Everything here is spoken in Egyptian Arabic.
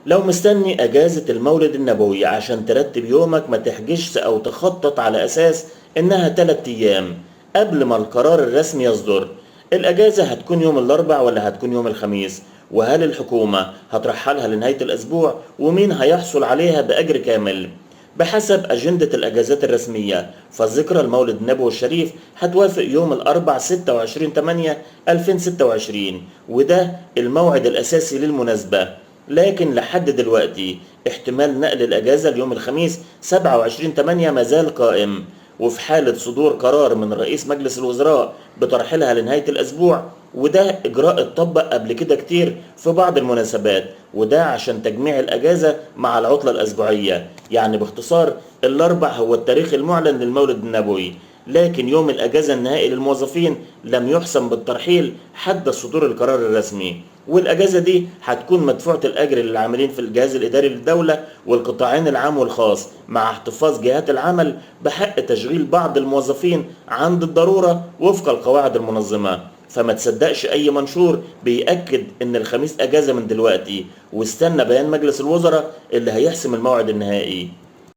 لو مستني أجازة المولد النبوي عشان ترتب يومك، ما تحجزش أو تخطط على أساس إنها 3 أيام قبل ما القرار الرسمي يصدر. الأجازة هتكون يوم الأربع ولا هتكون يوم الخميس؟ وهل الحكومة هترحلها لنهاية الأسبوع؟ ومين هيحصل عليها بأجر كامل؟ بحسب أجندة الأجازات الرسمية، فذكرى المولد النبوي الشريف هتوافق يوم الأربع 26/8/2026، وده الموعد الأساسي للمناسبة. لكن لحد دلوقتي احتمال نقل الأجازة ليوم الخميس 27/8 مازال قائم، وفي حالة صدور قرار من رئيس مجلس الوزراء بترحيلها لنهاية الأسبوع، وده إجراء اتطبق قبل كده كتير في بعض المناسبات، وده عشان تجميع الأجازة مع العطلة الأسبوعية. يعني باختصار الأربع هو التاريخ المعلن للمولد النبوي، لكن يوم الأجازة النهائي للموظفين لم يحسم بالترحيل حتى صدور القرار الرسمي. والأجازة دي هتكون مدفوعة الأجر للعاملين في الجهاز الإداري للدولة والقطاعين العام والخاص، مع احتفاظ جهات العمل بحق تشغيل بعض الموظفين عند الضرورة وفق القواعد المنظمة. فما تصدقش أي منشور بيأكد إن الخميس أجازة من دلوقتي، واستنى بيان مجلس الوزراء اللي هيحسم الموعد النهائي.